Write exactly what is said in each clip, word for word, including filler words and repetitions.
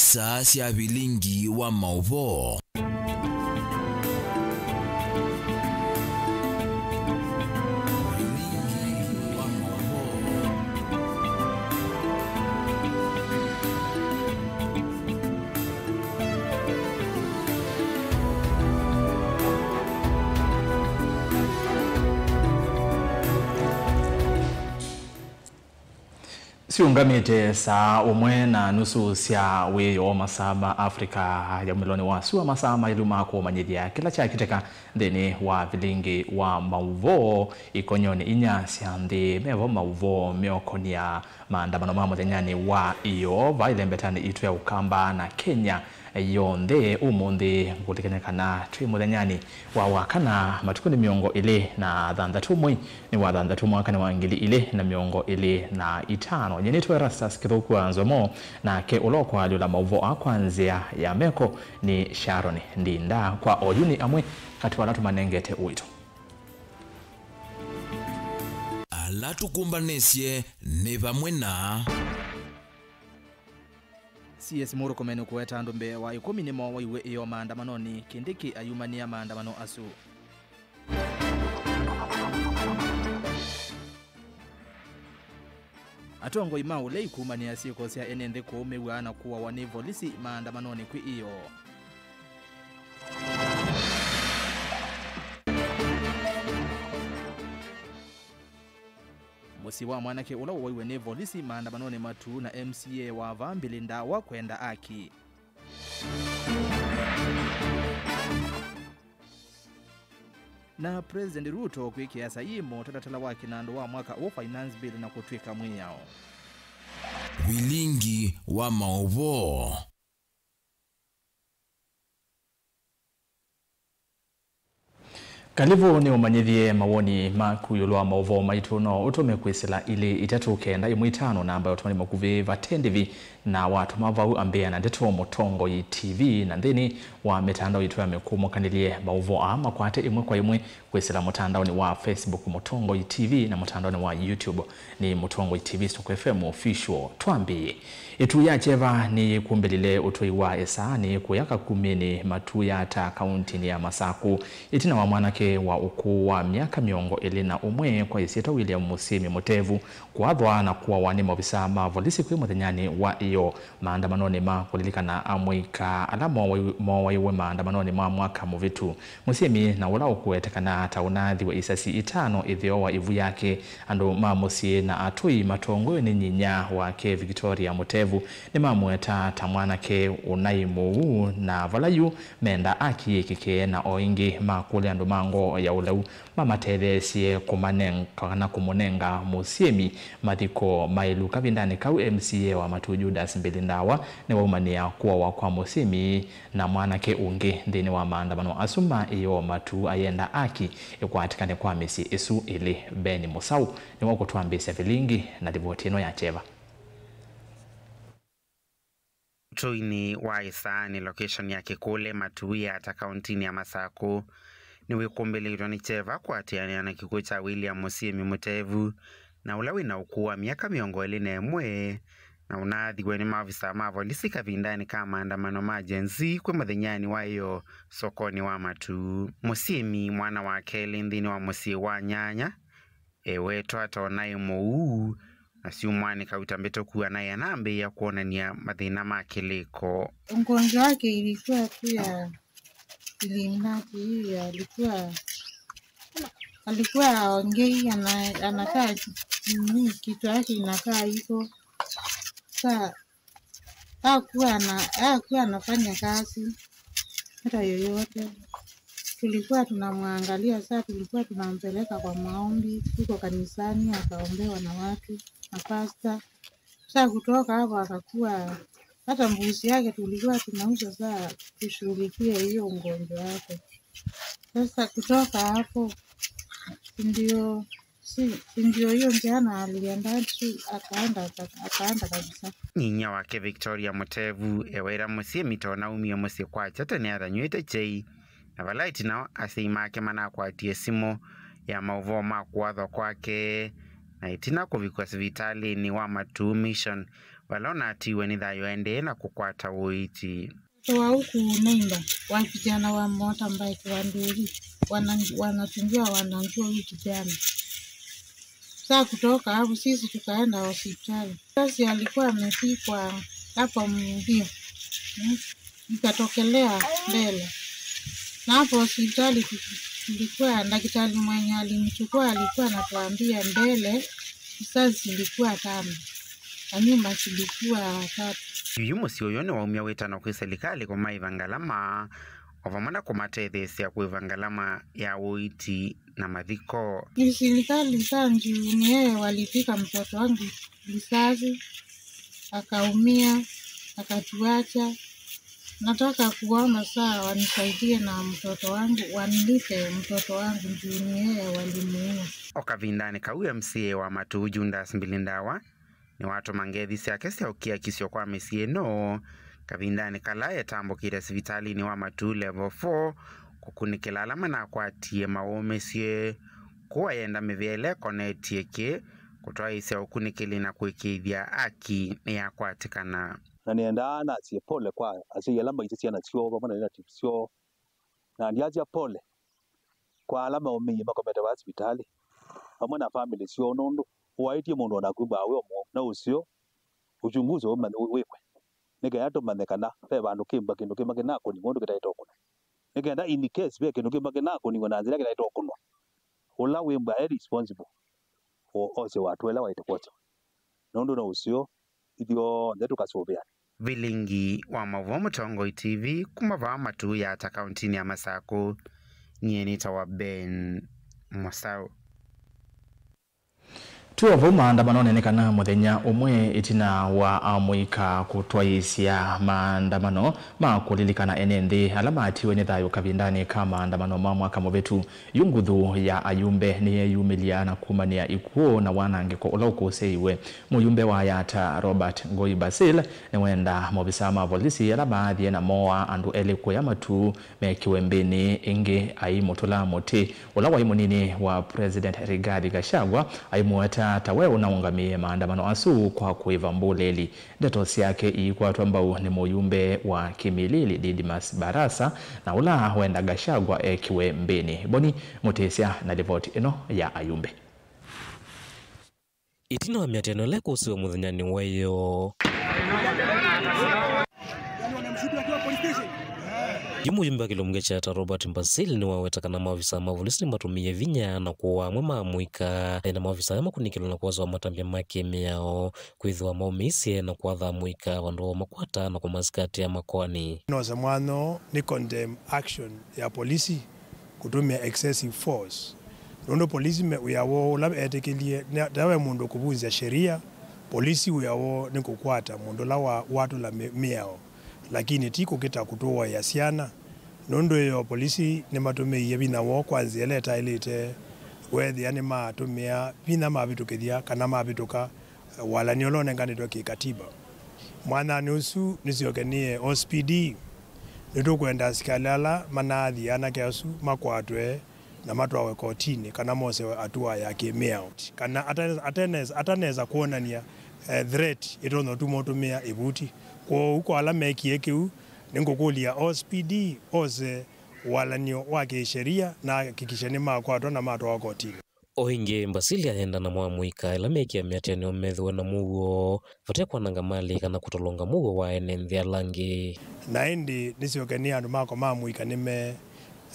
Saa sya vilingi wa maũvoo. Vilingi wa maũvoo. Siũngamĩte saa ũmwe na nusu sya wĩoo, masaa ma Africa ya ũmĩlonĩ wa sua, masaa maĩlu ma kũmanyĩthya kĩla kyakitĩka nthĩnĩ wa vilingi wa maũvoo ikonyonĩ inya sya nthĩ. Mevo maũvoo meũkonia maandamano ma mũthenyanĩ wa ĩoo vaa ĩlembetanĩ itũ ya Ũkamba na Kenya yonthe ũmũnthĩ. Ngũlikany'a kana twĩ mũthenyanĩ wa Wakana, matukũ nĩ mĩongo ĩlĩ na thanthatũ, mwei nĩ wa thanthatũ, mwaka nĩ wa ngili ilĩ na mĩongo ĩlĩ na itano. Nyie nĩtwa Erastus Kĩthũku wa Nzomo, nake ũla ũkũalyũla maũvoo aa kwa nzĩa ya meko nĩ Sharon Ndinda. Kwa oyu nĩ amwe katĩ wa ala tũmanengete ũito. Ala tũkũmbanĩsye nĩ vamwe na. C S mũthũkũme nũkũweta andũ mbee wa ĩkũmi nĩmo waiwe ĩoo maandamanonĩ. Kindiki ayumanĩa maandamano asu. Atongoi ma ũlei kumanĩa syĩko sya ene nthĩ kũũmĩw'a na kũawa nĩ volisi maandamanonĩ kwĩ ĩoo. Mũsyĩ wa mwanake ũla ũwaiwe nĩ volisi maandamanonĩ matu na M C A wa vaa Billy Ndawa kwenda aki. Na President Ruto kwĩkĩa saii mũtalatala wa kĩnandũ wa mwaka ũũ, Finance Bill, na kũtw'ĩka mwĩao. Vilingi wa maũvoo. Kalĩvu nĩũmanyĩthye mawoni maku ĩũlũ wa maũvoo maitũ. No ũtũme kwĩsĩla ilĩ itatũ kenda ĩmwe itano, namba ya ũtũmani mũkuvĩ vate ndĩvi, na watũma vau, ambĩĩa na ndeto Mũtongoi T V, na nthĩnĩ wa mĩtandao itũ ya mĩkũmũkanĩlye. Maũvoo aa makwate ĩmwe kwa ĩmwe kwĩsĩla mũtandaonĩ wa Facebook Mũtongoi T V na mũtandaonĩ wa YouTube nĩ Mũtongoi T V Stock F M Official. Twambĩĩe. Ĩtu ya kyeva nĩyĩkumbĩlile ũtũi wa ĩsaa nĩyĩkũya Kakumĩnĩ Matuya ta kauntinĩ ya Masakũ, ĩtina wa mwanake wa ũkũũ wa myaka mĩongo ĩlĩ na ũmwe kwa ĩsyĩtwa William Mũsyĩmi Mũtevu kũathwa na kũawa nĩ maovisaa ma volisi kwĩ mũthenyanĩ wa ĩoo maandamanonĩ ma kũlilikana amũika ala mooaiwe maandamanonĩ ma mwaka mũvĩtu. Mũsyĩmi, na ũla ũkũwetekana ta ũnaathĩwe isasi itano ĩtheo wa ĩvu yake, andũ ma mũsyĩ na atũi matongoew'e nĩ nyinya wake Victoria Mũtevu, nĩmamũetaa ta mwanake ũnaĩ mũuu, na vala yu menda aki yĩkĩke, na o ĩngĩ makũlya andũ ma ngoo ya ũlau mamatetheesye kũmanenga kana kũmũnenga Mũsyĩmi mathiko maĩlu. Kavindanĩ kau, M C A wa Matu Judas Mbilindawa nĩwaumanĩa kũawa kwa Mũsyĩmi na mwanake ũngĩ nthĩnĩ wa maandamano asu ma ĩoo Matu ayenda aki ĩkwatĩkane kwa mĩsyĩ ĩsu ĩlĩ. Ben Mũsaũ nĩwe ũkũtwambĩĩsya vilingi na livoti ĩno ya kyeva. Ũtũinĩ wa ĩsaanĩ, location ya Kĩkũle, Matuya, ta kauntinĩ ya Masakũ, nĩwĩkũmbĩlĩtwe nĩ kyeva kũatĩanĩa na kĩkw'ũ kya William Mũsyĩmi Mũtevu, na ũla wĩ na ũkũũ wa myaka mĩongo ĩlĩ na ĩmwe, na ũnaathĩwe nĩ maovisaa ma volisi kavindanĩ ka maandamano ma Gen Z kwĩ mũthenyanĩ wa ĩoo sokonĩ wa Matu. Mũsyĩmi, mwana wa kelĩ nthĩnĩ wa mũsyĩ wa nyanya, ewetwa ta ũnaĩ mũuu, na syumwanĩ kauta mbĩtũku anaĩ anambĩĩa kwonany'a mathĩna ma kĩlĩko. Ugonjwa wake ilikuwa tu ya Illuminati, hii alikuwa, alikuwa aongei, ana-, anakaa nini, kichwa yake inakaa hivyo. Saa hakuwa ana-, hakuwa anafanya kazi hata yoyote. Tulikuwa tunamwangalia, saa tulikuwa tunampeleka kwa maombi huko kanisani, akaombewa na watu, na pasta. Saa kutoka hapo akakuwa, hata mbuzi yake tulikuwa tunauza, saa tushughulikie hiyo ugonjwa yake. Sasa kutoka hapo ndio, si, si ndio hiyo msichana alienda tu, akaenda, akaenda kabisa. Nyinya wake Victoria Mũtevu ewaĩra Mũsyĩmi ta ũnaumie mũsyĩ kwakya tene athanyw'ĩte kyei, na vala ĩtina asyai make manakwatie simũ ya maũvoo ma kũathwa kwake, na ĩtina kũvikwa sivitalĩnĩ wa Matu Mission, vala ũnatiiwe nĩ thayũ aendee na kũkwata ũiiti. Mtoto wa huku neighbor walipitiana wa motorbike wa ndũri, wana-, wanatungiwa wananjua huyu kijana. Saa kutoka hapo sisi tukaenda hospitali. Sasa alikuwa amepikwa hapo mbio. Mm. Ikatokelea mbele. Na hapo hospitali tu-, tulikuwa, daktari mwenye alimchukua alikuwa anatuambia mbele, risasi zilikuwa tano. Na nyuma zilikuwa tatu. Yu mũsyĩ ũyũ nĩwaumya wĩtano kwĩ silikalĩ kũmaĩva ngalama, o vamwe na kũmatetheesya kũĩva ngalama ya ũiiti na mathiko. Ni serikali saa juu ni yeye walipika mtoto wangu risasi, akaumia, akatuacha. Nataka kuomba saa wanisaidie na mtoto wangu, wanilipe mtoto wangu juu ni yeye walimuua. O kavindanĩ kau, M C A wa Matuu Judas Mbilindawa nĩwatũma ngethi syake sya ũkiakisyo kwa mĩsyĩ ĩno kavindanĩ kala etambũkĩte sivitalĩnĩ wa Matuu Level four kũkunĩkĩla ala manakwatie maũmĩsye, kũu ayenda mĩvĩa ĩla ĩkonetye kĩ kũtwaĩĩsya ũkunĩkĩli na kũĩkĩĩthya aki nĩyakwatĩkana. Na nĩendaa nasye pole kwa asyai ala maisye syana syoo vamwe na relatives syoo, na ndyasya pole kwa ala maũmĩie makomete vaa sivitalĩ, vamwe na famĩlĩ syoo, nũndũ ũaĩtye mũndũ o naku mbaa wĩ o mũo. Na ũseo, uchunguzi ũmanye wĩkwe, nĩ kenda tũmanye kana ve vandũ kĩmba kĩndũ kĩmba kĩnakũniw'a ũndũ kĩtaĩte ũkũnwa, nĩ kenda in case ve kĩndũ kĩmba kĩnakũniw'a na nzĩla kĩtaĩte ũkũnwa, ũla wĩ mbaa e responsible o-, ose watw'e ũla waĩte kwoswa, nũndũ no ũseo. Ithyonthe tũkasũvĩane. Vilingi wa Mauvoo, Mũtongoi T V, kuma vaa Matuu Yatta, kauntinĩ ya Masakũ, nyie nĩtawa Ben Mosau. Twĩ o vau maandamanonĩ, nĩ kana mũthenya ũmwe ĩtina wa amũika kũtwaĩĩsya maandamano ma kũlilikana ene nthĩ ala maatiwe nĩ thayũ kavindanĩ ka maandamano ma mwaka mũvĩtu, yu nguthu ya ayumbe nĩyeeyumĩlya na kumanĩa ikw'ũ na wanangĩko ũla ũkũsĩĩiwe. Mũyumbe wa Yatta Robert Ngoi Basil nĩwenda maovisaa ma volisi ala maathie na mooa andũ elĩ kũya Matuu mekĩwe mbĩnĩ, ĩngĩ aimũtũla mũtĩ. Ũla waĩ mũnini wa President Rigathi Gachagua aimũweta ta we ũnaũngamĩe maandamano asu kwa kũĩva mbũlĩli. Ndeto syake iikwatwa mbau nĩ mũyumbe wa Kimilili Didmus Barasa, na ũla wenda Gachagua ekĩwe mbĩnĩ. Boni Mũtĩsya na livoti ĩno ya ayumbe. Ĩtina wa mĩatĩanĩo ĩla ĩkũsĩwe mũthenyanĩ wa ĩyoo, yu mũyumbe wa kĩlungu kya Yatta Robert Basil nĩwaweta kana maovisaa ma volisi nĩmatũmĩie vinya na kũaa amwe ma amũika, na maovisaa aya makũnĩkĩlwe na kwosewa matambya ma kĩmĩao kwĩthĩwa maũmĩisye na kwatha amũika vandũ va ũmakwata na kũmasikatĩa makoani. Nose mwanya nĩ condemn action ya polisi kũtũmĩa excessive force. Nũndũ polisi me-, wĩa woo ũla etĩkĩlye, nĩ-, ta ve mũndũ kũvunzya sheria, polisi wĩa woo nĩ kũkwata mũndũ ũla wa-, watũla mĩ-, mĩao, lakini ti kũkĩta kũtũaĩa syana. Nũndũ ĩyo polisi nĩmatũmĩie vinya woo kwa nzĩa ĩla ĩtaĩlĩte, weethĩa nĩmatũmĩa vinya mavĩtũkĩthya kana mavĩtũka walany'o ũla ũnenganĩtwe kĩ-katiba. Mwanyanĩ ũsu nĩsyokenie O C P D. Nĩtũkwenda asikalĩ ala manaathi anake asu makwatwe na matwawe kotinĩ kana mosewe atua ya kĩmĩao. Kana ata-, atanesa, atanesa kwonany'a, eh, threat ĩtonya ũtuma ũtũmĩa ĩvuti. Kwoou kwa ala mekie kĩu, nĩngũkũlya O C P D ose walany'o wa kĩsheria na ahakikishe nĩmakwatwa na matwawa kotinĩ. O ĩngĩ, Basil ayenda namo amũika ĩla mekĩa mĩatĩanĩo methĩwe na mũuo, vate kwananga malĩ kana kũtolonga mũuo wa ene nthĩ ala angĩ. Na ĩndĩ nĩsyokenie andũ makwa ma mũika nĩme,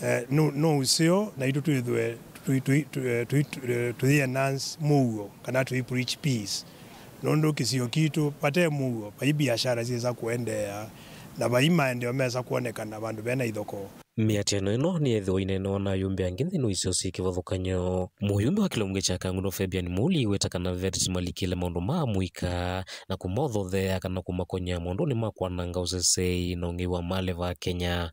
eh, nũ-, no ũseo naitũ twĩthĩwe tũi-, tũi-, tũ-, eh, tũi-, tũ-, eh, tũi-enhance mũuo kana tũi-preach peace. Nũndũ kĩsio kitũ vate mũuo, vai biashara syĩsa kũendeea, na vai maendeeo mesa kwonekana vandũ vena ithokoo. Mĩatĩano ĩno nĩyeethĩwa ĩineenewa na ayumbe angĩ nthĩnĩ wa isio syĩ kĩvathũkany'o. Mũyumbe wa kĩlungu kya Kangundo Fabian Muli weta kana veti malikĩle maũndũ ma amũika na kũmothothea kana kũmakony'a maũndũnĩ ma kwananga ũseseei na ũng'ei wa malĩ va Kenya.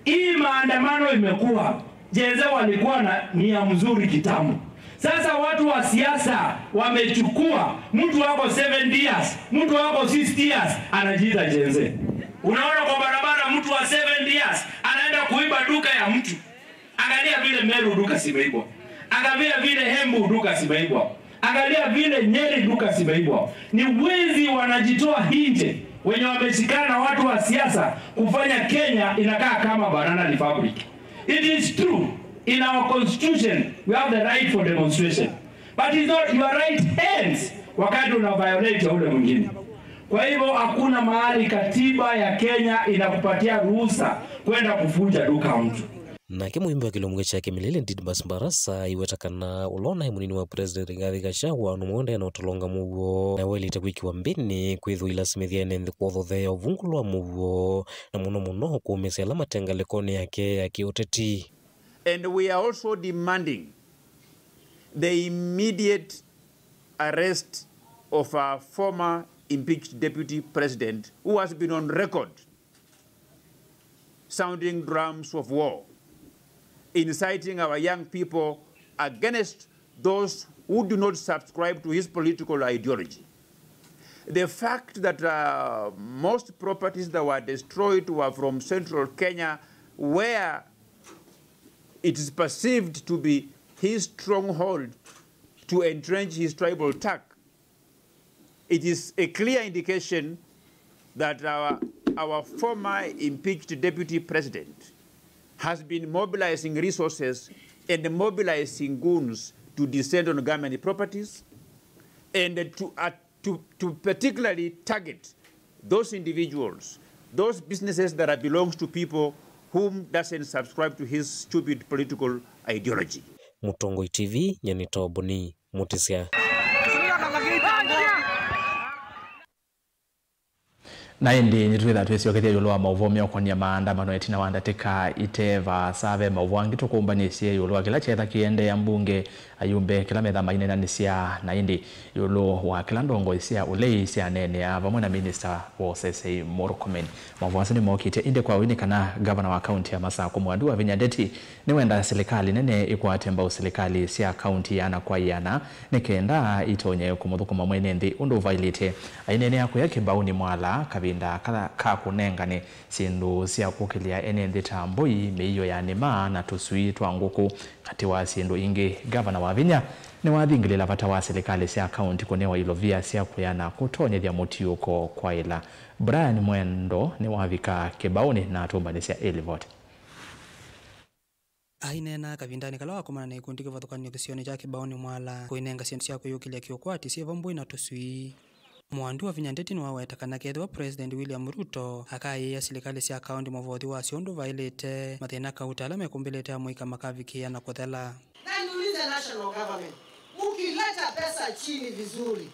Hii maandamano imekuwa, Gen Z walikuwa na nia mzuri kitambo. Sasa watu wa siasa wamechukua mtu wako seventy years, mtu wako sixty years, anajiita Gen Z. Unaona kwa barabara mtu wa seventy years anaenda kuiba duka ya mtu. Angalia vile Meru duka zimeibwa. Angalia vile Embu duka zimeibwa. Angalia vile Nyeri duka zimeibwa. Ni wezi wanajitoa nje, wenye wameshikana watu wa siasa kufanya Kenya inakaa kama banana republic. It is true, in our constitution we have the right for demonstration, but it's not, your right ends wakati una violate ya ule mwingine. Kwa hivyo hakuna mahali katiba ya Kenya inakupatia ruhusa kwenda kuvuja duka mtu. Nake mũimbi wa kĩlungu kya Kimilili Didmus Barasa aiweta kana ũla ũnaĩ mũnini wa President Rigathi Gachagua nũmwe ũndee na ũtolonga mũuo na waĩlĩte kwĩkĩwa mbĩnĩ kwĩthwa ilasimĩthya ene nthĩ kũthotheea ũvungũlo wa mũuo, na mũno mũno kũũmĩsya ala mate ngalĩkonĩ yake ya kĩũteti. And we are also demanding the immediate arrest of our former impeached deputy president who has been on record sounding drums of war, inciting our young people against those who do not subscribe to his political ideology. The fact that uh, most properties that were destroyed were from central Kenya, where it is perceived to be his stronghold to entrench his tribal tuck, it is a clear indication that our, our former impeached deputy president has been mobilizing resources and mobilizing goons to descend on government properties and to, uh, to, to particularly target those individuals, those businesses that are belongs to people whom doesn't subscribe to his stupid political ideology. Mũtongoi T V, nyie nĩ Toboni Mũtĩsya. Na ĩndĩ nĩtwĩtha twĩsyokethya ĩũlũ wa maũvoo meũkonĩa maandamano ĩtina wa ndatĩka ite vaasa. Ve maũvoo angĩ tũkũmbanĩsye ĩũlũ wa kĩla kyeetha kĩendeea mbunge, ayumbe kĩla metha maineenanĩsya, na ĩndĩ ĩũlũ wa kĩla ndongoi sya ũlei syaneenea vamwe na minista wa ũsesei Murkomen. Maũvoo asu nĩmokĩte ĩndĩ kwa wĩ nĩ kana ngavana wa kaunti ya Masakũ Mwandu Wavinya Ndeti nĩwenda silikalĩ nene ĩkwate mbau silikalĩ sya kaunti ĩana kwa ĩana nĩ kenda itonye kũmũthũkũma mwene nthĩ ũndũ ũvaĩlĩte. Aineenea kũya Kĩbaũnĩ Mwala kavinda ka, ka kũnengane syĩndũ sya kũkĩlya ene nthĩ ta mbũi, mĩio ya nĩma na tũswii twa ngũkũ, katĩ wa syĩndũ ingĩ. Ngavana Wavinya nĩwathingĩlĩla vata wa silikalĩ sya kaunti kũnewa ilovia sya kwĩana kũtonyethya mũtiũko kwaĩla. Brian Mwendo nĩwavika Kĩbaũnĩ na atũmbanĩsya ĩlivoti. Aineena kavindanĩ kala wakomana na ikundi kĩvathũkany'o kĩsionĩ kya Kĩbaũnĩ Mwala kũinenga syĩndũ sya kwĩyũkĩlya kĩũkwati syĩvo mbũi na tũswii, Mwandu Wavinya Ndeti nĩwaweta kana kethĩwa President William Ruto akaĩĩa silikalĩ sya kaunti mũvothi wasyo ũndũ vaĩlĩte, mathĩna kauta ala mekũmbĩlĩte amũika makavikĩĩa na kũthela. Na niulize national government, mukileta pesa chini vizuri,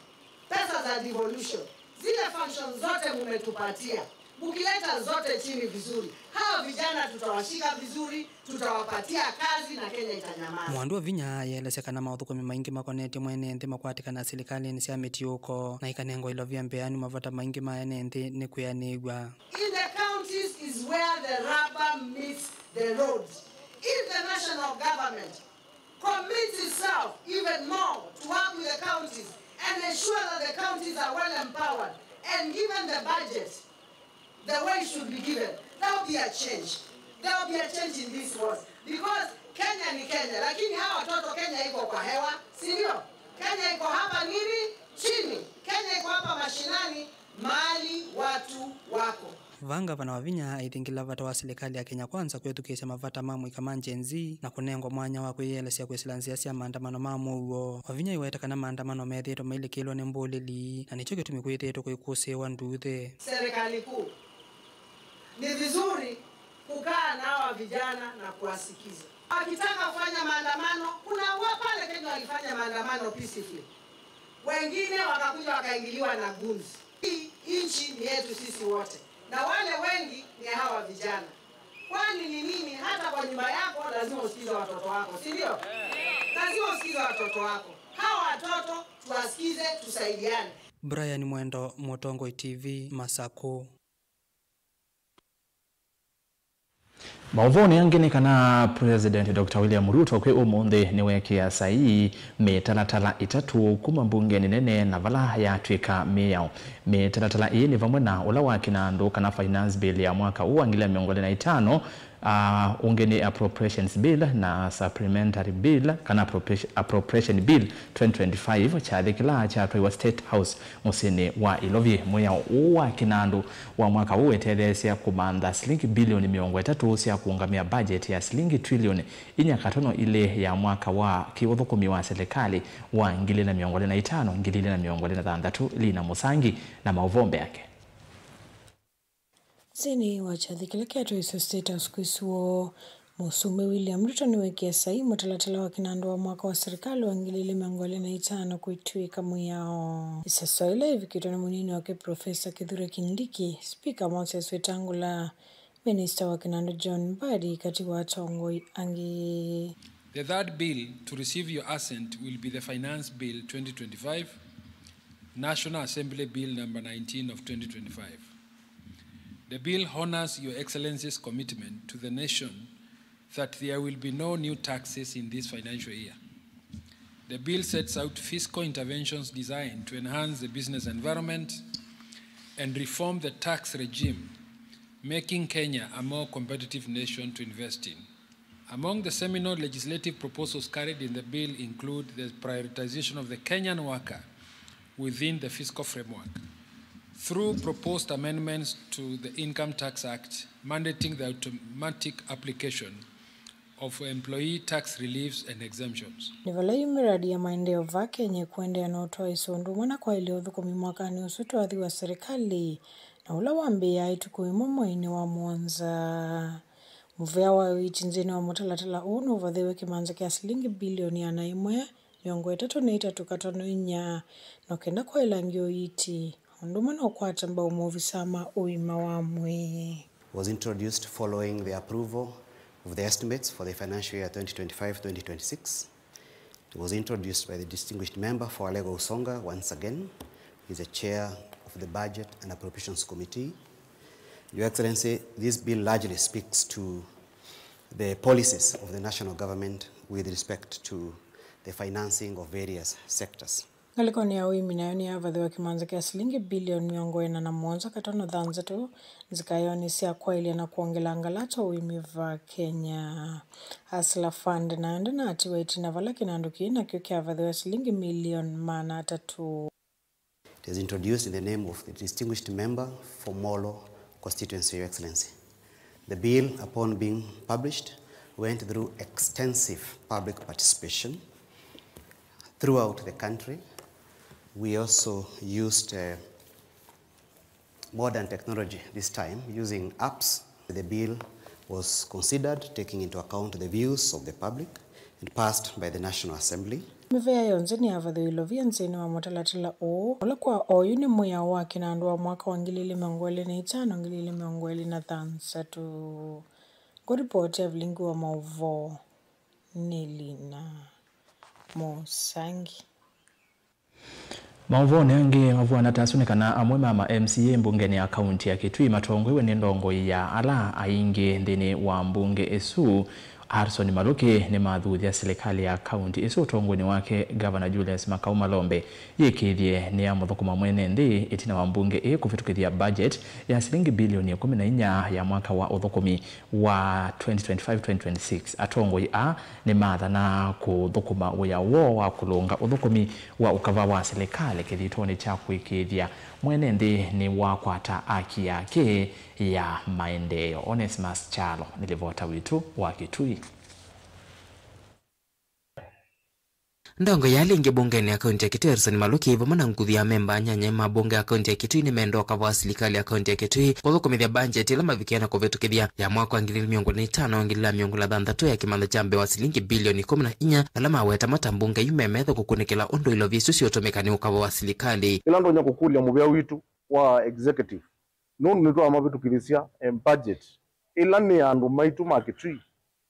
pesa za devolution, zile function zote mumetupatia, mukileta zote chini vizuri, hawa vijana tutawashika vizuri, tutawapatia kazi na Kenya itanyamaza. Mwandu Wavinya ayelesya kana maũthũkũmi maingĩ makonetye mwene nthĩ makwatĩkana silikalĩnĩ sya mĩtiũko na ikanengwa ilovia mbeanĩ, mavata maingĩ ma ene nthĩ nĩ kwĩanĩw'a. In the counties is where the rubber meets the road. If the national government commits itself even more to work with the counties and ensure that the counties are well empowered and given the budget the way it should be given, there will be a change. There will be a change in these wards. Because Kenya ni Kenya, lakini hawa watoto, Kenya iko kwa hewa, si ndio? Kenya iko hapa nini? Chini. Kenya iko hapa mashinani, mahali watu wako. Vaa ngavana Wavinya aithingĩla vata wa silikalĩ ya Kenya Kwanza kwĩthukĩĩsya mavata ma mũika ma Gen Z na kũnengwa mwanya wa kwĩyĩelesya kwĩsĩla nzĩa sya maandamano ma mũuo. Wavinya aiweta kana maandamano methĩĩtwe mailikĩlwa nĩ mbũlĩli, na nĩkyo kĩtumi kwĩthĩĩtwe kũikũsĩĩwa nduuthĩ. Serikali kuu, ni vizuri kukaa na hawa vijana na kuwasikiza. Wakitaka kufanya maandamano, kuna wa pale Kenya walifanya maandamano peacefully. Wengine wakakuja wakaingiliwa na goons. Hii nchi ni yetu sisi wote. Na wale wengi ni hawa vijana. Kwani ni nini? Hata kwa nyumba yako lazima usikize watoto wako, si ndio? Lazima usikize watoto wako. Hawa watoto tuwasikize, tusaidiane. Brian Mwendo, Mũtongoi T V, Masakũ. Maũvonĩ angĩ nĩ kana President Doctor William Ruto kwĩ ũmũnthĩ nĩweekĩa saii mĩtalatala ĩtatũ kuma mbungenĩ nene na vala yatw'ĩka mĩao. Mĩtalatala ĩĩ nĩ vamwe na ũla wa kĩnandũ kana Finance Bill ya mwaka ũũ wa ngili mĩongo ĩlĩ na itano, ah, ũngĩ nĩ Appropriations Bill na Supplementary Bill kana Appropriation, Appropriation Bill twenty twenty-five, kyathĩ kĩla kyatwaiwa State House mũsyĩnĩ wa Ilovye. Mwĩao ũũ wa kĩnandũ wa mwaka ũũ wetetheesya kũmantha silingi bilioni mĩongo ĩtatũ sya kũũngamĩa budget ya silingi trilioni inya katono ilĩ ya mwaka wa kĩũthũkũmi wa silikalĩ wa ngili ilĩ na mĩongo ĩlĩ na itano, ngili ilĩ na mĩongo ĩlĩ na thanthatũ. Lina Mũsangi na maũvoo mbeake. Nthĩnĩ wa kyathĩ kĩla kyatwaisye State House kwĩsĩ woo, Mũsumbĩ William Ruto nĩweekie saii mũtalatala wa kĩnandũ wa mwaka wa silikalĩ wa ngili ilĩ mĩongo ĩlĩ na itano kwĩtw'ĩka mwĩao. Ĩseso ĩla yĩvikĩtwe nĩ mũnini wake Professor Kithure Kindiki, Spika Moses Wetangula, Minista wa kĩnandũ John Mbadi, katĩ wa atongoi angĩ. The third bill to receive your assent will be the Finance Bill twenty twenty-five, National Assembly Bill number nineteen of twenty twenty-five. The bill honors Your Excellency's commitment to the nation that there will be no new taxes in this financial year. The bill sets out fiscal interventions designed to enhance the business environment and reform the tax regime, making Kenya a more competitive nation to invest in. Among the seminal legislative proposals carried in the bill include the prioritization of the Kenyan worker within the fiscal framework through proposed amendments to the Income Tax Act, mandating the automatic application of employee tax reliefs and exemptions. Nĩ vala yu mĩradi ya maendeeo va Kenya ĩkũendeea na ũtwaĩsyo ũndũ ũmwe na kwaĩlya ũthũkũmi mwakanĩ ũsu twathi wa silikalĩ, na ũla wambĩĩaa ĩtukũ ĩmwe mweinĩ wa mũonza. Mũvea wa ũiiti nthĩnĩ wa mũtalatala ũũ nũvathĩwe kĩmanza kya silingi bilioni ĩana ĩmwe, mĩongo ĩtatũ na itatũ katono inya, no kenda kwaĩlangya ũiiti, ũndũ ũmwe na ũkwata mbau maovisaa ma ũima wa mwĩĩ. Was introduced following the approval of the estimates for the financial year twenty twenty-five twenty twenty-six. It was introduced by the distinguished member for Alego Usonga once again. He's the chair of the Budget and Appropriations Committee. Your Excellency, this bill largely speaks to the policies of the national government with respect to the financing of various sectors. Ngalĩkonĩ ya ũimi nayo nĩyavathĩwa kĩmanza kya silingi bilioni mĩongo ĩna na mũonza katono thanthatũ nzikaĩonĩ sya kwaĩlya na kwongela ngalata ũimi va Kenya. Hustler Fund nayo ndĩnatiwa ĩtina vala kĩnandũ kĩĩ nakyo kyavathĩwa silingi milioni maana atatũ. It is introduced in the name of the distinguished member for Molo constituency, Your Excellency. The bill, upon being published, went through extensive public participation throughout the country. We also used, uh, modern technology this time, using apps. The bill was considered taking into account the views of the public and passed by the National Assembly. Mĩvea yonthe nĩyavathĩwe Ilovia nthĩnĩ wa mũtalatala ũũ, ũla kwa oyu nĩ mwĩao wa kĩnandũ wa mwaka wa ngili ilĩ mĩongo ĩlĩ na itano, ngili ilĩ mĩongo ĩlĩ na thanthatũ. Ngũripoti ya vilingi wa maũvoo nĩ Lina Mũsangi. Maũvoonĩ angĩ mavw'ana ta asu nĩ kana amwe ma ma M C A mbungenĩ ya kaunti ya Kitui matongoew'e nĩ ndongoi ya ala aingĩ nthĩnĩ wa mbunge ĩsu, Harrison Maluki, nĩmathuthya silikalĩ ya kaunti ĩsu ũtongoinĩ wake Gavana Julius Makau Malombe yĩkĩĩthye nĩyamũthũkũma mwene nthĩ ĩtina wa mbunge ĩĩ kũvĩtũkĩthya budget ya silingi bilioni ĩkũmi na inya ya mwaka wa ũthũkũmi wa twenty twenty-five twenty twenty-six. Atongoi aa nĩmathanaa kũthũkũma wĩa woo wa kũlũnga ũthũkũmi wa ũkava wa silikalĩ kĩthitonĩ kya kũĩkĩĩthya mwene nthĩ nĩwakwata aki yake ya maendeeo. Onesimus Kyalo nĩ livota witũ wa Kitui. Ndongoi ya ala aingĩ mbungenĩ ya kaunti ya Kitui, Harrison Maluki, vamwe na nguthu ya amemba anyanya ma mbunge ya kaunti ya Kitui nĩmenda ũkava wa silikalĩ ya kaunti ya Kitui kũthũkũmĩthya mbanjeti ĩla mavikĩe na kũvĩtũkĩthya ya mwaka wa ngili ilĩ mĩongo ĩlĩ na itano, ngili ilĩ mĩongo ĩlĩ na thanthatũ ya kĩmanza kya mbee wa silingi bilioni ĩkũmi na inya, ala maweta mata mbunge yu memetha kũkunĩkĩla ũndũ ilovia isu siũtũmĩka nĩ ũkava wa silikalĩ. Ĩla ndonya kũkũlya mũvea witũ wa executive, nũndũ nĩtwamavĩtũkĩthĩsya, eh, budget ĩla nĩ ya andũ maitũ ma Kitui,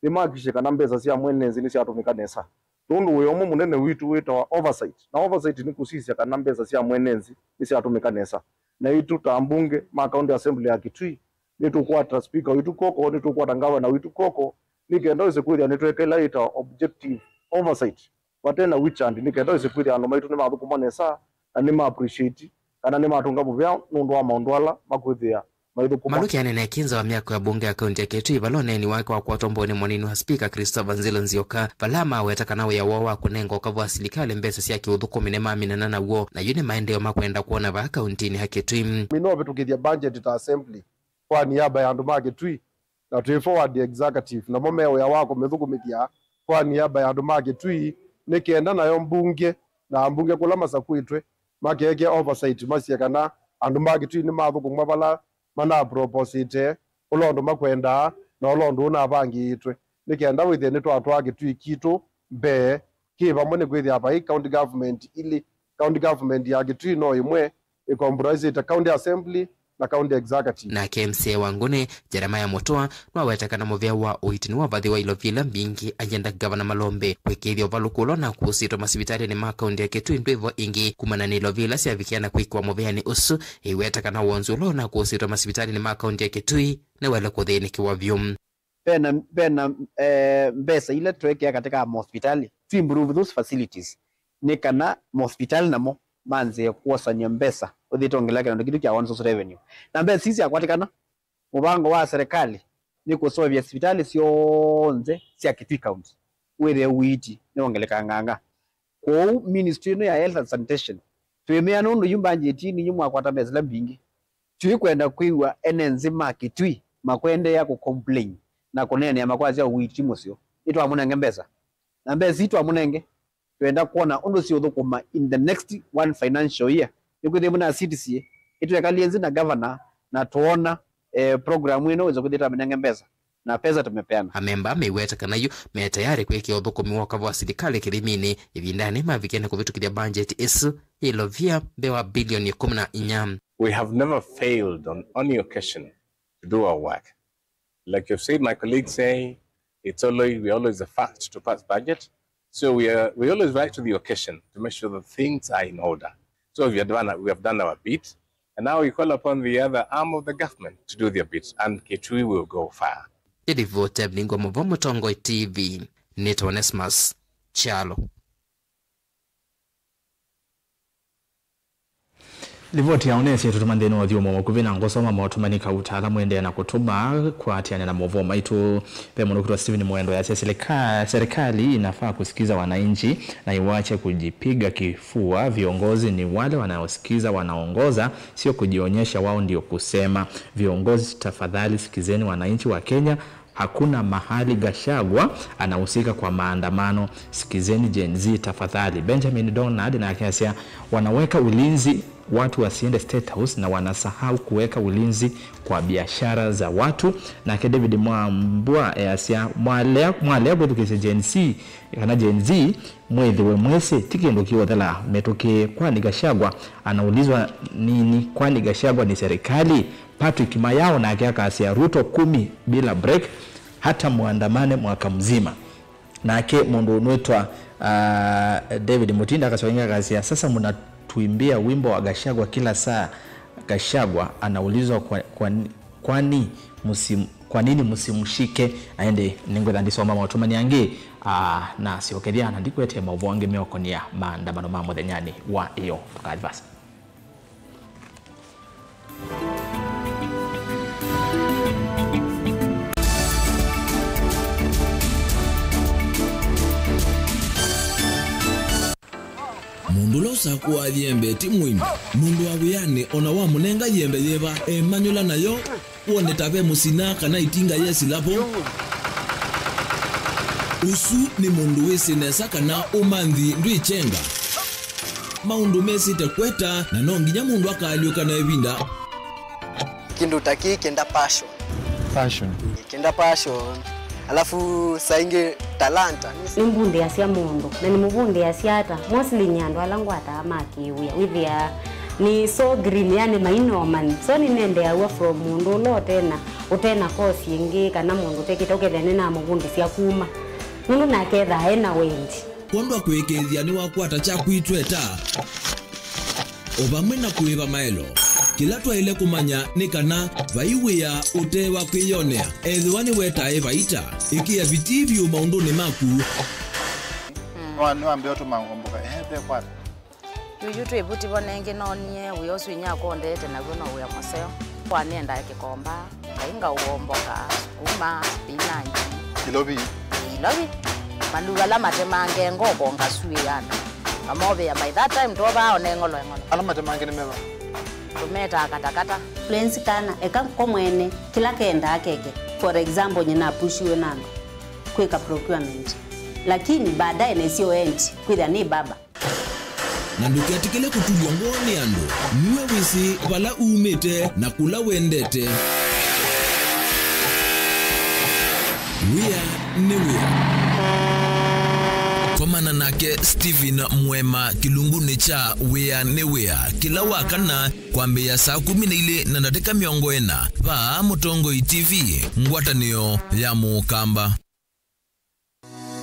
nĩmahakikishe kana mbesa sya mwene nthĩ nĩsyatũmĩka nesa. Nũndũ wĩa ũmwe mũnene witũ wĩtawa oversight, na oversight nĩ kũsisya kana mbesa sya mwene nthĩ nĩsyatũmĩka nesa. Naitũ ta ambunge ma County Assembly ya Kitui, nĩtũkwata speaker witũ kw'oko, nĩtũkwata ngavana witũ kw'oko, nĩ kenda wĩse kwĩthĩa nĩtweka ĩla yĩtawa objective oversight, vate na witch hunt, nĩ kenda wĩse kwĩthĩa andũ maitũ nĩmathũkũma nesa na nĩma appreciate kana nĩmatũnga mũvea nũndũ wa maũndũ ala makwĩthĩa maithũkũma. Maluki anene Kinza wa myako ya mbunge ya kaunti ya Kitui vala ũneeni wake wakwatwa mbũnĩ mũnini wa spika Christopher Nzilo Nzioka, vala maweta kana wĩa woo wa kũnenga ũkavũ wa silikalĩ mbesa sya kĩũthũkũmi nĩmaminana naw'o, na yu nĩ maendeeo makwenda kwona vaa kauntinĩ ya Kitui. Mino ũvĩtũkĩthya budget ta assembly kwa niaba ya andũ ma Kitui, na twĩ forward executive, namo me wĩa wa kũmĩthũkũmĩthya kwa niaba ya andũ ma Kitui, nĩ kenda nayo mbunge na ambunge kũla masakuĩtwe makeke oversight, masye kana andũ ma Kitui nĩmathũkũmwa vala manaproposĩte, ũla ũndũ makwendaa, na ũla ũndũ ũnavangĩĩtwe, nĩ kenda wĩthĩe nĩtwatwaa Kitui kitũ mbee kĩ vamwe, nĩ kwĩthĩa vai county government ilĩ. County government ya Kitui no ĩmwe, ĩkompromisĩte county assembly na county executive. Nake M C A wa Nguni, Jeremiah Mutua, nĩwaweta kana mũvea wa ũiiti nĩwavathĩwa ilovia ila mbingĩ, ayenda Ngavana Malombe kwĩkĩĩthya ũvalũku ũla ũnakũsĩtwe masivitalĩnĩ ma kaunti ya Kitui ndwĩvo ĩngĩ kumana na ilovia ila syavikie na kwĩkĩwa mũveanĩ ũsu, ĩiweta kana wonzu ũla ũnakũsĩtwe masivitalĩnĩ ma kaunti ya Kitui nĩwaĩle kũthĩnĩkĩwa vyũ. Vena, vena eh, mbesa ila twekea katika mahospitali to improve those facilities, nĩ kana mahospitali namo manzĩe kwosanĩa mbesa ũthiĩte ongelea kĩndũ kĩtu kya one source revenue. Na mbesa ii syakwatikana, mũvango wa serikali nĩ kũseũvya sivitalĩ syonthe sya Kitui County wĩthĩe ũiiti nĩwongelekanganga. Kwoou ministry ĩno ya health and sanitation twĩmea nũndũ yu mbanjeti nĩ yu mwakwata mbesa ila mbingĩ. Tũikwenda kwĩw'a ene nzĩ ma Kitui makwendeea kũcomplain na kũneenea makwasya ũiiti mũseo. Nĩtwamũnenge mbesa. Na mbesa ii twamũnenge, twenda kwona ũndũ siũthũkũma in the next one financial year. Nĩkwĩthĩwa na C D C A ĩtwekalie nzĩ na governor na twoona eh, program ĩno wĩsa kwĩthĩwa tũmĩnenge mbesa, na pesa tũmepeana. Amemba meiweta kana yu me tayarĩ kwĩkĩa ũthũkũmi wa ũkavũ wa silikalĩ kĩthiminĩ ĩvindanĩ mavikie na kũvĩtũkĩthya mbanjeti ĩsu yĩlovia mbee wa bilioni ĩkũmi na inya. We have never failed on any occasion to do our work. Like you've said, my colleagues say, it's always, we're always the first to pass budget. So we are, we always rise to the occasion to make sure that things are in order. So we have done, we have done our bit, and now we call upon the other arm of the government to do their bit, and Kitui will go far. Ĩlivoti ya Mlingo Mũvo, Mũtongoi T V, nĩtawa Onesmus Kyalo. Livoti ya Onesya ĩtũtuma nthĩnĩ wa ũthyũmũo mũkuvĩ na ngũsoma maũtũmani kauta ala mũendeea na kũtũma kũatĩanĩa na maũvoo maitũ. Ve mũndũ ũkwĩtwa Stephen Mwendo easya, "Serika-, serikali inafaa kusikiza wananchi na iwache kujipiga kifua. Viongozi ni wale wanaosikiza, wanaongoza, sio kujionyesha wao ndio kusema. Viongozi, tafadhali sikizeni wananchi wa Kenya. Hakuna mahali Gachagua anahusika kwa maandamano. Sikizeni Gen Z tafadhali." Benjamin Donald nake asya, "Wanaweka ulinzi, watu wasiende State House na wanasahau kuweka ulinzi kwa biashara za watu." Nake David Mwambua easya, "Mwalea, mwalea kwĩthukĩĩsya Gen Z, kana Gen Z, mwĩthĩwe mwĩsĩ ti kĩndũ kĩũthela mĩtũkĩ. Kwani Gachagua anaulizwa nini? Kwani Gachagua ni serikali?" Patrick Mayao nake akasya, "Ruto kumi bila break, hata muandamane mwaka mzima." Nake mũndũ ũnwĩtwa uh, David Mutinda akasya, akasya, "Sasa mnatuimbia wimbo wa Gachagua kila saa. Gachagua anaulizwa kwa, kwa, kwani musim, kwa nini msimshike?" Na ĩndĩ nĩngwĩtha ndisoma maũtũmani angĩ uh, na syokethya na ndikwetee maũvoo angĩ meũkonia maandamano ma mũthenyanĩ wa ĩyo. Ndũkathi vasa. Mũndũ ũla ũsakũaa yĩembe ti mũimbi. Mũndũ wa wĩanĩ o na wamũnenga yĩembe yĩva, emanyũla nayo, wone ta ve mũsina kana ĩtinga yesila vo. Ũsu nĩ mũndũ wĩsĩ nesa kana ũmanthi ndwĩkyenga. Maũndũ mesĩte kweta, na no nginya mũndũ akaalyũka na ĩvinda. Kĩndũ ta kĩĩ kĩenda passion. Passion. Kĩenda passion. Alafu saa ingĩ talanta. Nĩmbundĩasya mũndũ, na nĩmũvundĩasya ata? Mostly nĩ andũ ala ngwataa ma kĩwĩa. Wĩthĩaa nĩ so green, yani maina ũmanyi. So nĩnendeaw'a from mũndũ ũla ũtena, ũtena course ĩngĩ, kana mũndũ ũtekĩte, ũkethĩa nĩnamũvundĩsya kuma. Nũndũ nake ethaa ena wendi. Kwondwa kũĩkĩĩthya nĩwakwata kyaku itweta, o vamwe na kũĩva maelo. Kĩla twaĩle kũmanya nĩ kana vai wĩa ũte wa kwĩyonea. Ethĩwa nĩwetae vaita, ĩkĩa vitii vyũ maũndũnĩ maku. Nĩwa-, nĩwambĩa ũtũma ngomboka, ehe, ve kwata. Yu twĩ vuti vo nengĩ noonie wĩa ũsu inyakwa ũndeete naw'o no wĩa mũseo. Kwa nĩendaa kĩkomba, ngai ngaũomboka, sukuma, spinach. Ilovi. Ilovi. Maluu ala matemange ngoko ngasuĩana. Ngamovĩa by that time twovaa one ng'olo eng'olo. Ala matemange nĩ meva? Tũmetaa katakata. Lenzi kana eka ko mwene kĩla kendaa keke. For example, nyina apushiwe na andũ kwĩka procurement. Lakini baadaye nesio endi kwĩthĩa nĩ baba. Na ndũketĩkĩle kũtulw'a ngoo nĩ andũ. Nue wĩsĩ vala umĩte na kũla wendete. Wĩa nĩ wĩa. Komana nake Stephen Mwema kĩlungunĩ kya Wĩa nĩ Wĩa kĩla wa kana kwambĩĩa saa kũmi na ilĩ na ndatĩka mĩongo ĩna vaa Mũtongoi T V, ngwatanĩo ya Mũkamba.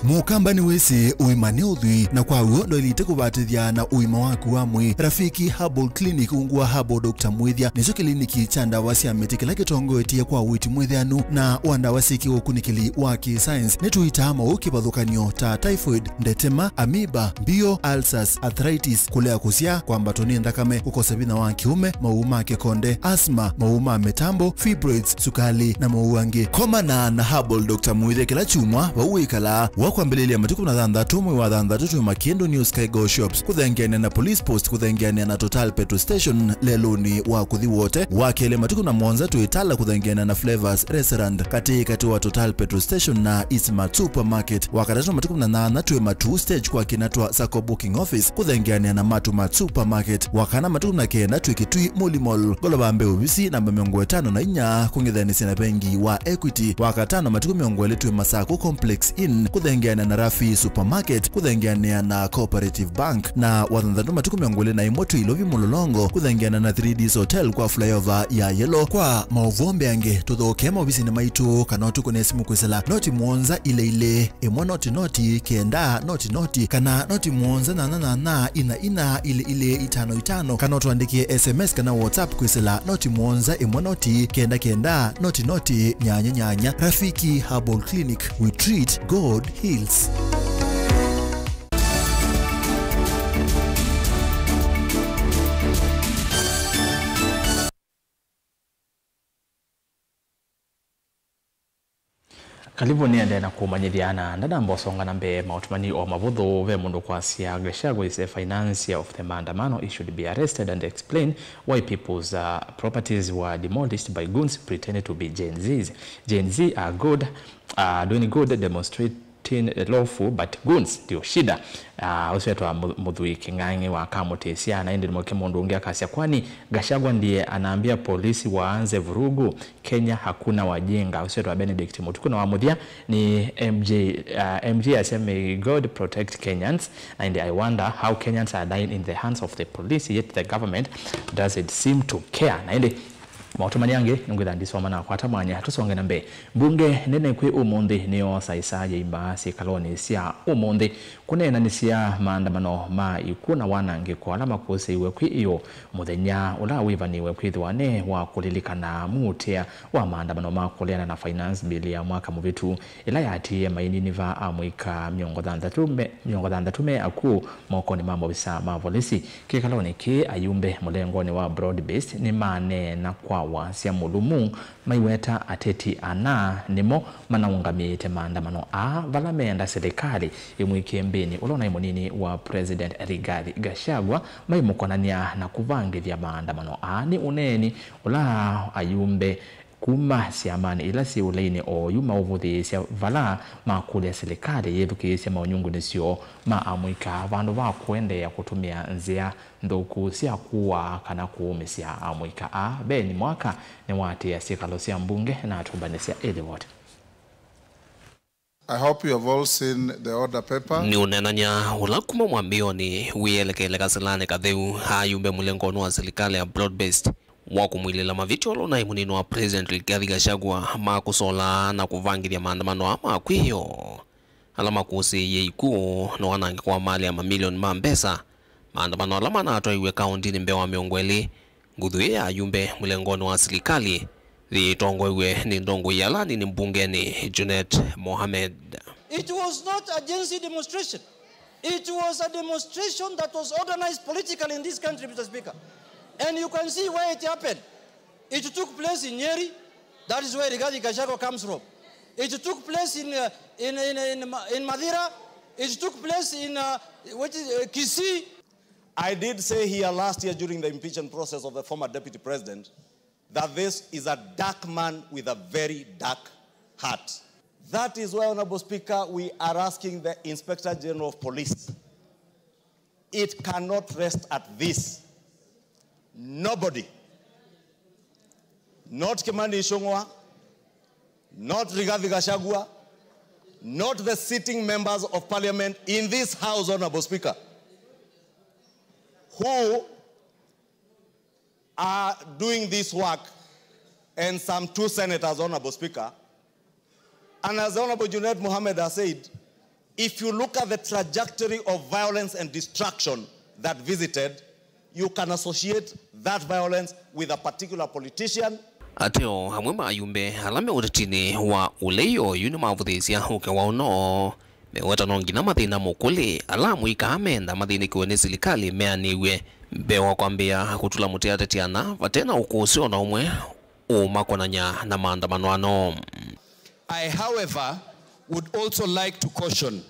Mũkamba nĩwĩsĩ ũima nĩ ũthwii, na kwa w'o ndwaĩlĩte kũvatĩthya na ũima waku wa mwĩĩ. Rafiki Herbal Clinic ungu wa Herbal Doctor Mwĩthya nĩkyo kĩliniki kya ndawa sya mĩtĩ kĩla kĩtongoetye kwa ũiiti mwĩthĩanu na wa ndawa syĩ kĩũkunĩkĩli wa kĩ-science. Nĩtũitaa maũũ kĩvathũkany'o ta typhoid, ndetema, amoeba, mbio, ulcers, arthritis, kũlea kũsyaa, kwambatwa nĩ nthakame, kũkosa vinya wa kĩũme, maũũ ma kĩkonde, asthma, maũũ ma mĩtambo, fibroids, sukali, na maũũ angĩ. Komana na Herbal Doctor Mwĩthya kĩla kyumwa vau wĩkalaa. Wakwambĩlĩlya matukũ na thanthatũ mwei wa thanthatũ twĩ Makĩndũ New Sky Go Shops, kũthengeanĩa na Police Post, kũthengeanĩa na Total Petrol Station lelũnĩ wa kũthi Wote. Wakelĩ matukũ na mũonza twĩ Tala, kũthengeanĩa na Flavors Restaurant, katĩ katĩ wa Total Petrol Station na Eastmart Supermarket. Wakatatũ matukũ na nyanya twĩ Matuu Stage kwa kĩna twa Sacco Booking Office, kũthengeanĩa na Matumat Supermarket. Wakana matukũ na kenda twĩ Kitui Muli Mall, ngolova mbee ovisi namba mĩongo ĩtano na inya, kũng'ethanĩsya na vengi wa Equity. Wakatano matukũ mĩongo ĩlĩ twĩ Masaku Complex Inn, kũthengeanĩa na Rafi Supermarket, kũthengeanĩa na Cooperative Bank. Na wathanthatũ matukũ mĩongo ĩlĩ na ĩmwe twĩ Ilovi Mũlolongo, kũthengeanĩa na Three Ds Hotel kwa flyover ya Yellow. Kwa maũvoo mbeange, tũthokee maovisinĩ maitũ kana ũtũkũne simũ kwĩsĩla noti mũonza ilĩ ilĩ ĩmwe noti noti kenda noti noti, kana noti mũonza nyanya nyanya ina ina ilĩ ilĩ itano itano, kana ũtũandĩkĩe S M S kana WhatsApp kwĩsĩla noti mũonza ĩmwe noti kenda kenda noti noti nyanya nyanya. Rafiki Herbal Clinic, we treat, God heals. Kalivũ nĩendee na kũmanyĩthya na ndanamba ũsonga na mbee maũtũmani o mavũthũ, ve mũndũ kwasya, Gachagua is a financier of the maandamano, he should be arrested and explain why people's, uh, properties were demolished by goons pretending to be Gen Zs. Gen Z are good, uh, doing good, demonstrating lawful, but goons ndio shida. Uh, ũsu etwa Mu-, Mũthui Kĩng'ang'i wa Kamũtĩsya, na ĩndĩ nĩmoke mũndũ ũngĩ akasya, kwani Gachagua ndiye anaambia polisi waanze vurugu? Kenya hakuna wajinga. Ũsu etwa Benedict Mũtuku, na wa mũthya nĩ M J, uh, M J asya, may God protect Kenyans, na ĩndĩ I wonder how Kenyans are dying in the hands of the police, yet the government doesn't seem to care. Na ĩndĩ maũtũmani angĩ nĩngwĩtha ndisoma na kwata mwanya. Tũsonge na mbee. Mbunge nene kwĩ ũmũnthĩ nĩyoosa ĩsaa yĩima syĩkalonĩ sya ũmũnthĩ kũneenanĩsya maandamano ma ikw'ũ na wanangĩko ala makũsĩiwe kwĩ ĩyoo mũthenya ũla wĩvanĩwe kwĩthĩwa nĩ wa kũlilikana mũutĩa wa maandamano ma kũleana na Finance Bill ya mwaka mũvĩtu, ĩla yatiie maininiva amũika mĩongo thanthatũ me, mĩongo thanthatũ me akw'ũ mokonĩ ma maovisa ma volisi. Kĩkalonĩ kĩĩ, ayumbe mũlengonĩ wa Broad Based nĩmaneena kwa wasya mũlũmu, maiweta ateti ana nĩmo manaũngamĩĩte maandamano aa, vala meenda silikalĩ ĩmwĩkĩe mbĩnĩ ũla ũnaĩ mũnini wa President Rigathi Gachagua, maimũkonany'a na kũvangĩthya maandamano aa. Nĩ ũneeni ũla ayumbe kuma syamanĩ ila syĩ ũlainĩ oyu maũvũthĩĩsya vala makũlya silikalĩ yĩthukĩĩsye maũnyungunĩsyo ma amũika vandũ va kũendeea kũtũmĩa nzĩa nthũku sya kũaa kana kũũmĩsya amũika aa. Ben Mwaka nĩwaatĩĩa syĩkalo sya mbunge na atũmbanĩsya ĩlivoti. I hope you have all seen the order paper. Nĩũneenany'a ũla kuma mwambĩĩonĩ wĩelekeele kasĩlanĩ katheu, ayumbe mũlengonĩ wa silikalĩ ya Broad Based wa kũmwilĩla mavĩtyo ũla ũnaĩ mũnini wa President Rigathi Gachagua ma kũsolaa na kũvangĩthya maandamano aa ma kwĩyoo, ala makũsĩĩie ikw'ũ na wanangĩko wa malĩ ya mamilioni ma mbesa, maandamano ala manatwaiwe kaũntinĩ mbee wa mĩongo ĩlĩ. Nguthu ĩĩ ya ayumbe mũlengonĩ wa silikalĩ yĩtongoew'e nĩ nthũngũi ala nini mbungenĩ, Junet Mohamed. It was not a Gen Z demonstration. It was a demonstration that was organized politically in this country, Mister Speaker. And you can see where it happened. It took place in Nyeri. That is where Rigathi Gachagua comes from. It took place in, uh, in, in, in, Ma- in Mathira. It took place in, uh, what is, uh, Kisii. I did say here last year during the impeachment process of the former deputy president that this is a dark man with a very dark heart. That is why, Honorable Speaker, we are asking the Inspector General of Police. It cannot rest at this. Nobody, not Kimani Ichung'wa, not Rigathi Gachagua, not the sitting members of parliament in this house, Honorable Speaker, who are doing this work, and some two senators, Honorable Speaker. And as Honorable Junet Mohammed has said, if you look at the trajectory of violence and destruction that visited, you can associate that violence with a particular politician. Ateo amwe ma ayumbe ala me ũtetinĩ wa ũlei oyu nĩmavũthĩĩsya ũke wa ũno. Meweta no nginya mathĩna mũkũlĩ ala amũika meenda mathĩnĩkĩwe nĩ silikalĩ meanĩw'e mbee wa kwambĩĩa kũtula mũtĩ ateti ana vate na ũkũsĩ o na ũmwe ũũmakonany'a na maandamano ano. I, however, would also like to caution,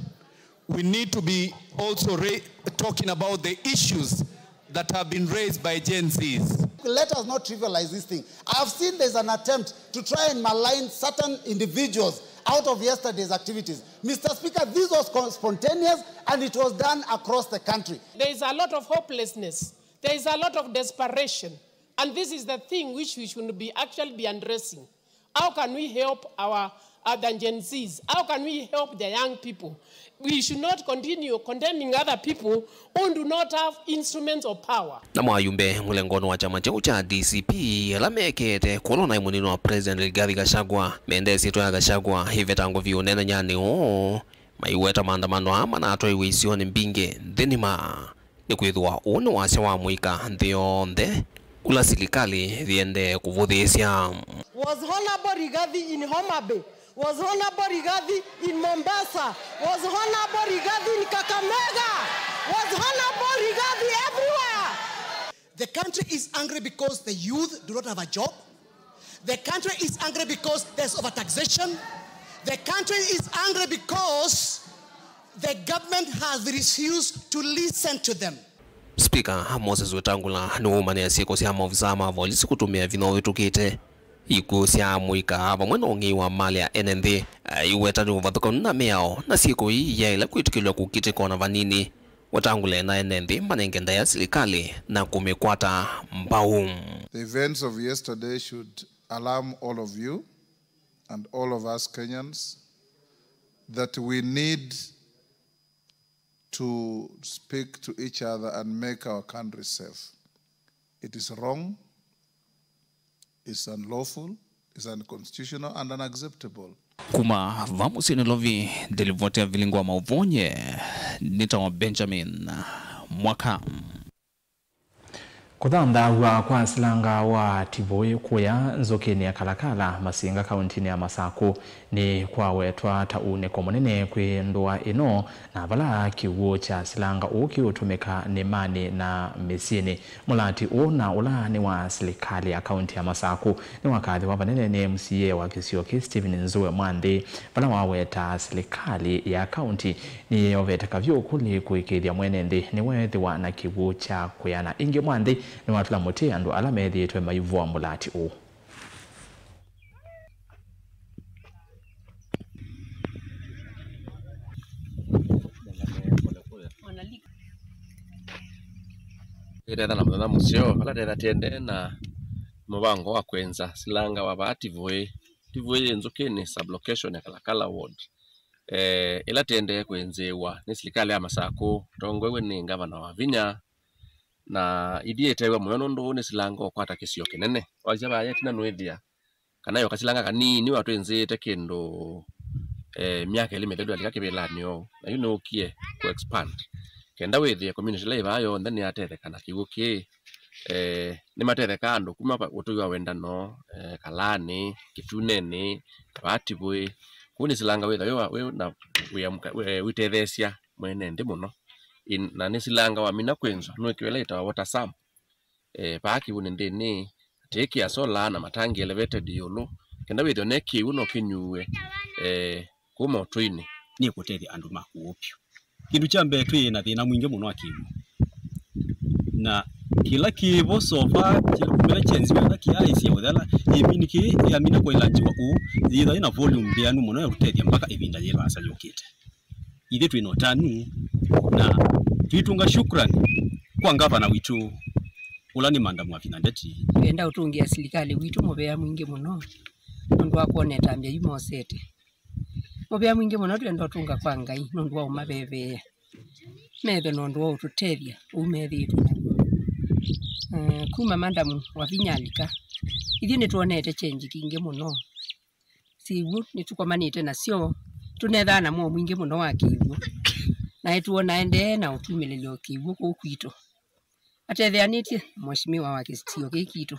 we need to be also ra- talking about the issues that have been raised by Gen Zs. Let us not trivialize this thing. I've seen there's an attempt to try and malign certain individuals out of yesterday's activities. Mister Speaker, this was con- spontaneous and it was done across the country. There is a lot of hopelessness. There is a lot of desperation. And this is the thing which we should be actually be addressing. How can we help our other Gen Zs? How can we help the young people? We should not continue condemning other people who do not have instruments of power. Namo ayumbe mũlengonĩ wa kyama kĩu kya D C P ala mekĩĩte kũlwa naĩ mũnini wa President Rigathi Gachagua mendee syĩtwa ya Gachagua ĩvetangwe vyũ ũnenanyanĩ ũũ, maiweta maandamano aa manatwaiwe isionĩ mbingĩ nthĩ nima. Nĩkwĩthĩwa ũũ nĩ wasya wa mũika nthĩ yonthe ũla silikalĩ yĩendee kũvũthĩĩsya. Was Honorable Rigathi in Homa Bay? Was Honorable Rigathi in Mombasa? Was Honorable Rigathi in Kakamega? Was Honorable Rigathi everywhere? The country is angry because the youth do not have a job. The country is angry because there's overtaxation. The country is angry because the government has refused to listen to them. Speaker Moses Wetangula nĩwaumanĩa syĩko sya maovisaa ma volisi kũtũmĩa vinya ũvĩtũkĩte. Ikw'ũ sya amũika vamwe na ũng'ei wa malĩ ya ene nthĩ, aiweta nĩ ũvathũkanu na mĩao, na syĩko ii yaĩle kwĩtĩkĩlw'a kũkitĩka ona vanini. Wetangula na ene nthĩ manenge ndaĩa silikalĩ na kũmĩkwata mbau. The events of yesterday should alarm all of you and all of us Kenyans that we need to speak to each other and make our country safe. It is wrong, it's unlawful, it's unconstitutional and unacceptable. Kuma va mũsyĩ Nairobi, nĩ livoti ya Vilingi wa Mauvonye, nĩtawa Benjamin Mwaka. Kũthanthaw'a kwa silanga wa Tivũĩ kũya nzũkĩnĩ ya Kalakala, Masinga, kauntinĩ ya Masakũ, nĩ kwawetwa ta ũnĩko mũnene kwĩ ndũa ĩno, na vala kĩw'ũ kya silanga ũũ kĩũtũmĩka nĩmanĩ na mĩsyĩnĩ. Mũlati ũũ na ũla nĩ wa silikalĩ ya kaunti ya Masakũ nĩwakathĩwa vanene nĩ M C A wa kĩsio kĩĩ, Stephen Nzue Mwanthi, vala waweta silikalĩ ya kaunti nĩyĩovete kavyũ ũkũlĩ kũĩkĩĩthya mwene nthĩ nĩweethĩwa na kĩw'ũ kya kwĩana. Ĩngĩ Mwanthi nĩwatũla mũtĩ andũ ala methĩĩtwe maivũa mũlati ũũ. Ĩtetha na mũthenya mũseo, vala tetha tĩendee na mũvango wa kwĩnza silanga wa vaa Tivũĩ. Tivũĩ yĩ Nzũkĩnĩ, sub-location ya Kalakala ward. Eh, ĩla tĩendee kwĩnzĩĩwa nĩ silikalĩ ya Masakũ, ĩtongoew'e nĩ ngavana Wavinya, na ithyĩ ĩteew'a mũyo nũndũ ũũ nĩ silanga ũkwata kĩsio kĩnene. Wasya vaya ĩtina nũĩthĩa kana yo kasilanga kanini watwĩnzĩĩte kĩndũ, eh, myaka ĩlĩ mĩthelu yalika kĩvĩlanĩ ũũ, na yu nĩũkie kũ expand kenda wĩthĩe community ĩla ĩ vaa yonthe nĩyatetheka na kĩw'ũ kĩĩ. Eh, nĩmatetheka andũ kuma va-, ũtũi wa Wendano, eh, Kalanĩ, Kĩtunenĩ, vaa Tivũĩ. Kũu nĩ silanga wĩtha wĩ wa, wĩ na wĩa mũka-, wĩ-, wĩtetheesya mwene nthĩ mũno. in, na nĩ silanga wamina kwĩnzwa, nũĩkĩwe ĩla ĩtawa water sump. Eh, vaa kĩw'ũnĩ nthĩnĩ, atĩĩkĩa sola na matangi elevated ĩũlũ, kenda wĩthĩwe ne kĩw'ũ no kĩnyuwe, eh, kuma ũtũinĩ. Nĩkũtethya andũ ma kũũ vyũ. Kĩndũ kya mbee, twĩ na thĩna mwingĩ mũno wa kĩw'ũ. Na kĩla kĩvo so far, kĩla kumĩla kyenziwe, ĩla kĩyaĩsya ũthela, ĩmini kĩĩ yamina kwa ĩlanjiwa ũũ, yĩtha ĩna volume mbĩanu mũno ya kũtethya mpaka ĩvinda yĩ vaasa yũkĩte. Ithyĩ twĩ na ũtanu na twĩtũnga shukran kwa ngavana witũ, ũla nĩ Madam Wavinya Ndeti. Twenda ũtũngĩa silikalĩ witũ mũvea mwingĩ mũno nũndũ wa kwona ĩtambya yu mosete. Mũvea mwingĩ mũno twenda ũtũnga kwa Ngai nũndũ wa ũmaveveea. Methe na ũndũ wa ũtũtethya ũu methĩĩtwe naw'o. Eh, kuma Madam Wavinya alika, ithyĩ nĩtwonete kyenji kingĩ mũno. Syĩw'ũ nĩtũkomanĩte nasyo, tũnethaa na mwoo mwingĩ mũno wa kĩw'ũ. Na nĩtwona endee na ũtumĩlĩlyo kĩw'ũ kũu kwitũ. Atetheanĩtye na mheshimiwa wa kĩsio kĩĩ kitũ.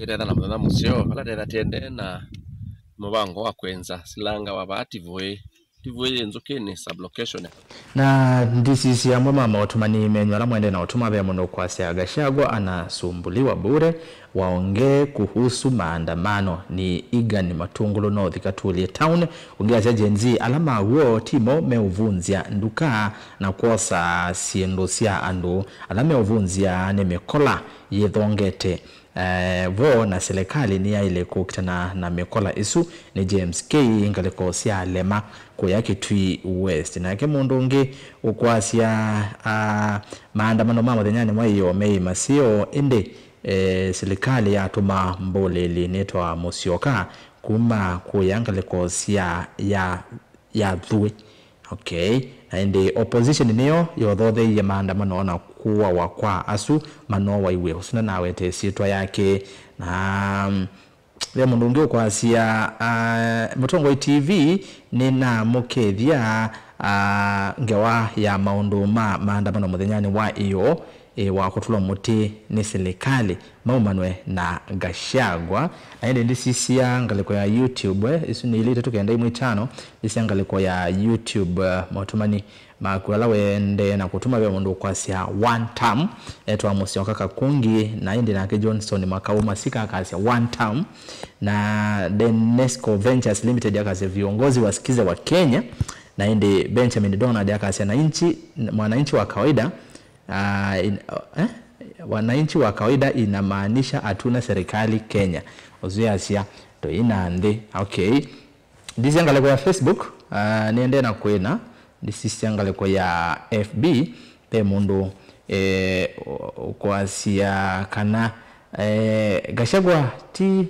Ĩtetha na mũthenya mũseo, vala tetha tendee na mũvango wa kwenza silanga wa vaa Tivũĩ. Tivũĩ yĩ Nzũkĩnĩ sublocation. Na ndisisya amwe ma maũtũmani menyu ala mwendee na ũtũma ve mũndũ ũkwasya Gachagua anasumbuliwa bure, waongee kuhusu maandamano ni Igan Matungulu North Katulye Town. Ũngĩ asya Gen Z ala ma w'o timo meũvunzya nduka na kwosa syĩndũ sya andũ. Ala meũvunzya nĩ mĩkola yĩthongete. Eh, vo na silikalĩ nĩyaĩle kũkitana na mĩkola ĩsu nĩ James K ngalĩko sya Lema kũya Kitui West. Nake mũndũ ũngĩ ũkwasya, ah, maandamano ma mũthenyanĩ mwa ĩyoo meĩ maseo, ĩndĩ, eh, silikalĩ yatũma mbũlĩli nĩtawa Mũsyoka kuma kũya ngalĩko sya ya ya Thuĩ. Okay. Na ĩndĩ opposition nĩyo yothotheie maandamano na kũawa kwa asu manowaiwe. Ũsu nĩnawete ĩsyĩtwa yake. Na, mm, ve mũndũ ũngĩ ũkwasya, ah, Mũtongoi T V nĩnamũkethya, ah, ngewa ya maũndũ ma maandamano mũthenyanĩ wa ĩyoo, eh, wa kũtũlwa mũtĩ nĩ silikalĩ maumanwe na Gachagua. Na ĩndĩ ndisisya ngalĩko ya YouTube, eh, isu nĩ ilĩ itatũ kenda imwe itano, ndisisya ngalĩko ya YouTube, eh, maũtũmani maku ala wendee na kũtũma ve mũndũ ũkwasya one term, etwa Mũsyoka Kakungi, na ĩndĩ nake Johnson Makau Masika akasya one term, na Denesco Ventures Limited akasya viongozi wasikize wa Kenya, na ĩndĩ Benjamin Donald akasya na inchi, mwananchi wa kawaida, ah, in-, eh? Wananchi wa kawaida inamaanisha hatuna serikali Kenya. Ũsu yasya tũina nthĩ. Okay. Ndisya ngalĩko ya Facebook, ah, nĩendee na kwĩna, ndisisya ngalĩko ya F B, ve mũndũ, eh, ũ-, ũkwasya kana, eh, Gachagua ti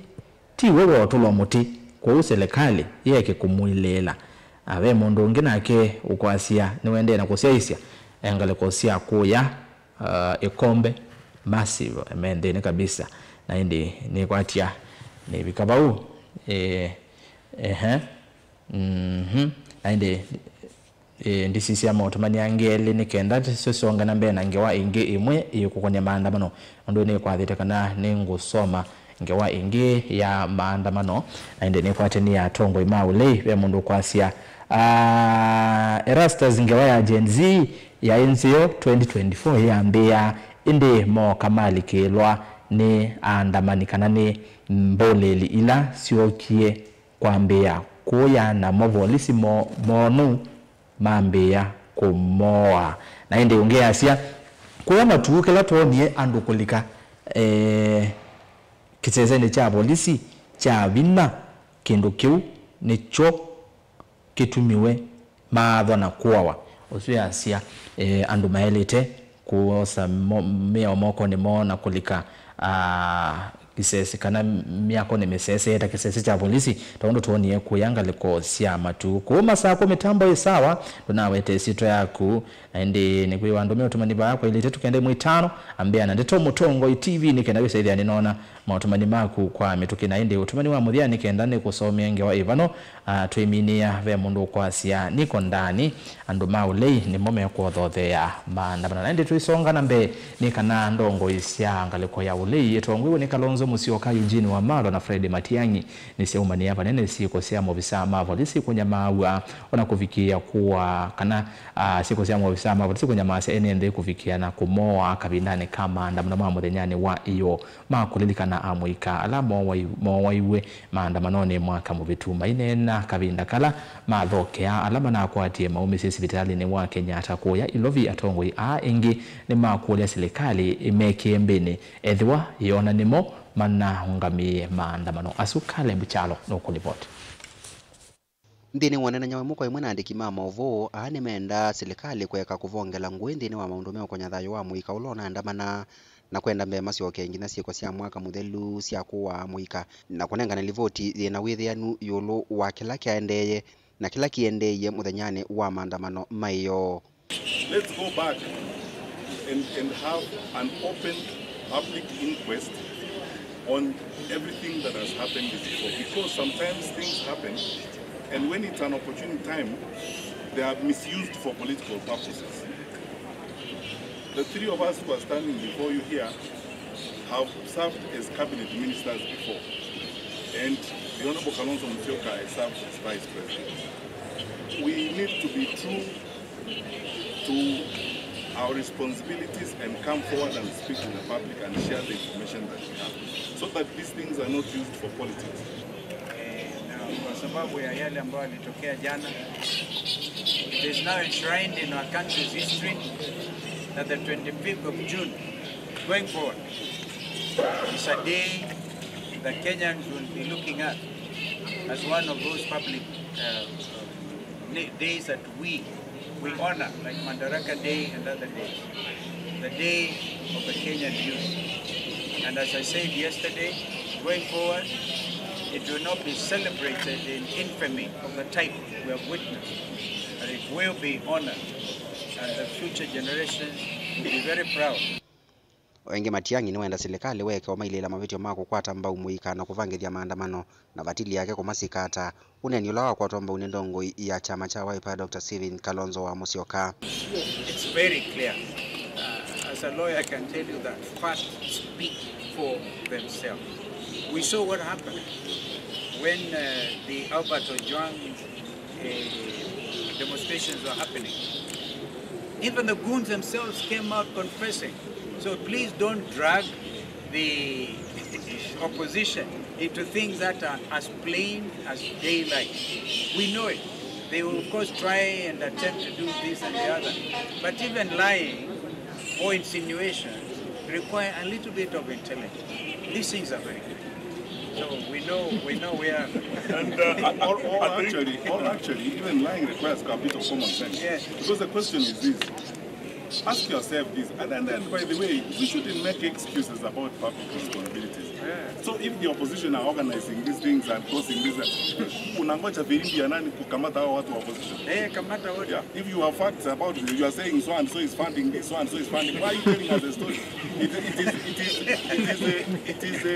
Ti we waũtũlwa mũtĩ, kwoou silikalĩ yĩeke kũmũilĩĩla. Na ve mũndũ ũngĩ nake ũkwasya nĩwendee na kũsyaĩĩsya, eh, ngalĩko sya kũya, ah, ĩkombe, massive, me nthĩnĩ kabisa. Na ĩndĩ nĩkwatya nĩvika vau, eh, ehe, mhm. Na ĩndĩ Ĩĩ, ndisisya maũtũmani angĩ elĩ nĩ kenda tũsonge na mbee na ngewa ĩngĩ ĩmwe ĩkũkonĩa maandamano, nũndũ nĩkwathĩte kana nĩngũsoma ngewa ĩngĩ ya maandamano, na ĩndĩ nĩkwatĩnĩa atongoi ma ũlei. Ve mũndũ ũkwasya, ah, Erastus, ngewa ya Gen Z yaĩ nzeo twenty twenty-four yambĩĩa, ĩndĩ mooka malikĩĩlwa nĩ aandamani kana nĩ mbũlĩli ila syookie kwambĩĩa kũya namo volisi mo-, monu mambĩĩa kũmoa. Na ĩndĩ ũngĩ asya, kũya Matuu kĩla twoonie andũ kũlika, eh, kĩsesenĩ kya volisi kya vinya, kĩndũ kĩu nĩkyo kĩtumiwe maathwa na kũawa. Ũsu yasya, eh, andũ maĩlĩte kwosa mo-, mĩao mokonĩ moo na kũlika, ah, Kĩsese kana myakonĩ mĩsese ta kĩsese kya volisi, ta ũndũ twonie kũya ngalĩko sya matu. Kũu Masakũ mĩtambo ĩ sawa, ndũnaweta ĩsyĩtwa yaku, na ĩndĩ nĩkwĩwa ndũmĩa ũtũmani vaa kwa ilĩ itatũ kenda ĩmwe itano, ambĩa na ndeto mũtongoi T V nĩ kenda wĩsa ĩthĩa nĩnoona maũtũmani maku kwa mĩtũkĩ, na ĩndĩ ũtũmani wa mũthya nĩ kenda nĩkũsomea ngewa ĩ vano, a, twĩminĩa ve mũndũ ũkwasya nĩko ndani, andũ ma ũlei nĩmo mekũothothea maandamano. Na ĩndĩ tũisonga na mbee, nĩ kana ndongoi sya ngalĩko ya ũlei ĩtongoew'e nĩ Kalonzo Musyoka, Eugene Wamalwa na Fred Matiang'i nĩsyaumanĩa vanene syĩko sya maovisaa ma volisi kũnyamaaw'a, ona kũvikĩĩa kũa kana, a, syĩko sya maovisaa ma volisi kũnyamaasya ene nthĩ kũvikĩĩa na kũmoa kavindanĩ ka maandamano ma mũthenyanĩ wa ĩyoo ma kũlilikana amũika ala moowai-, moowaiw'e maandamanonĩ mwaka mũvĩtu. Maineena kavinda kala mathokea ala manakwatie maumĩsye sivitalĩnĩ wa Kenyatta kũya Ilovi, atongoi aa ĩngĩ nĩmakũlya silikalĩ ĩmekĩe mbĩnĩ ethĩwa yĩona nĩmo manaũngamĩe maandamano asu. Caleb Kyalo nũkũlivoti. Nthĩnĩ wa ũneenany'a wa ĩmwe kwa ĩmwe na andĩki ma maũvoo, aa nĩmendaa silikalĩ kũeka kũvongela ngũĩ nthĩnĩ wa maũndũ meũkonya thayũ wa mũika ũla ũnaandamana, na kwenda mbee masyoke nginya syĩko sya mwaka mũthelu sya kũaa mũika, na kũnengane livoti yĩ na wĩthĩanu ĩũlũ wa kĩla kyaendeeye na kĩla kĩendeeie mũthenyanĩ wa maandamano ma ĩyoo. Let's go back and, and have an open public inquest on everything that has happened this before, because sometimes things happen, and when it's an opportune time, they are misused for political purposes. The three of us who are standing before you here have served as cabinet ministers before, and the Honorable Kalonzo Musyoka has served as vice president. We need to be true to our responsibilities and come forward and speak to the public and share the information that we have, so that these things are not used for politics. Eh, na kwa sababu ya yale ambayo yalitokea jana, it is now enshrined in our country's history that the twenty-fifth of June, going forward, is a day that Kenyans will be looking at as one of those public, uh, na-, days that we, we honor, like Madaraka Day and other days, the day of the Kenyan youth. And as I said yesterday, going forward, it will not be celebrated in infamy of the type we have witnessed, but it will be honored, and the future generations will be very proud. O ĩngĩ, Matiang'i nĩwenda silikalĩ weke ũmailĩĩla mavĩtyo ma kũkwata mbau mũika na kũvangĩthya maandamano, na vatili yake kũmasikata. Ũneeni ũla wakwatwa mbau nĩ ndongoi ya kyama kya Wiper, Doctor Stephen Kalonzo wa Musyoka. It's very clear. Uh, as a lawyer, I can tell you that facts speak for themselves. We saw what happened when, uh, the Albert Ojwang, uh, demonstrations were happening. Even the goons themselves came out confessing. So please don't drag the opposition into things that are as plain as daylight. We know it. They will, of course, try and attempt to do this and the other. But even lying or insinuations require a little bit of intelligence. These things are very clear. So we know, we know where. And, uh, I, I, or, or I think actually, or actually, even lying requires a bit of common sense. Yes. Because the question is this. Ask yourself this, and then, then, by the way, we shouldn't make excuses about public responsibilities. Yeah. So if the opposition are organizing these things and causing this, uh, unangoja filimbi ya nani kukamata hao watu wa opposition? Eh, kamata wote. Yeah. If you have facts about it, you are saying so and so is funding this, so and so is funding. Why are you telling us a story? It, it is, it is, it is a, it is a,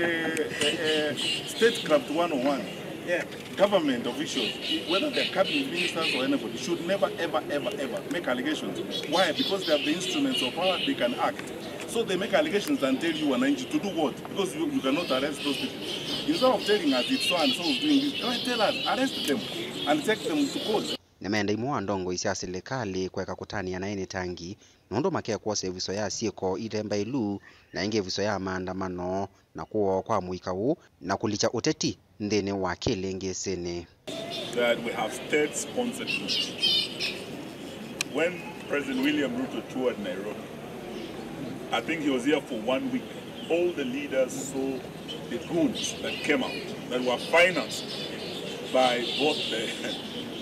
a, a statecraft one oh one. Yeah. Government officials, whether they're cabinet ministers or anybody, should never, ever, ever, ever make allegations. Why? Because they have the instruments of power, they can act. So they make allegations and tell you wananchi to do what? Because you, you cannot arrest those people. Instead of telling us it's so and so is doing this, tell us, arrest them and take them to court. Nĩmenda imwe wa ndongoi sya silikalĩ kũeka kũtanĩa na ene tangi nũndũ makekwosa ĩvuso ya syĩko ite mbaĩlu, na ĩngĩ ĩvuso ya maandamano na kũawa kwa mũika ũũ, na kũlikya ũteti nthĩnĩ wa kĩlĩngĩsĩnĩ. That we have state-sponsored groups. When President William Ruto toured Nairobi, I think he was here for one week. All the leaders saw the goons that came out, that were financed by both the,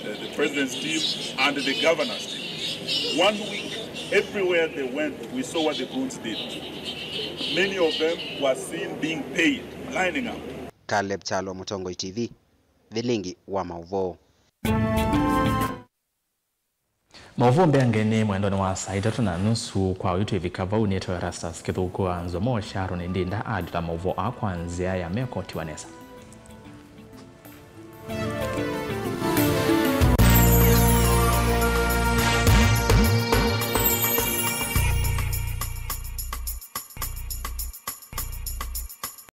the president's team and the governor's team. One week, everywhere they went, we saw what the goons did. Many of them were seen being paid lining up. Caleb Kyalo, Mũtongoi T V, vilingi wa maũvoo. Maũvoo mbeangenĩ mwendonĩ wa saa itatũ na nusu kwa ũyu twĩvika vau. Nĩtawa Erastus Kĩthũkũ wa Nzomo Sharon Ndinda aandĩka maũvoo aa kwa nzĩa ya meko tiwa nesa.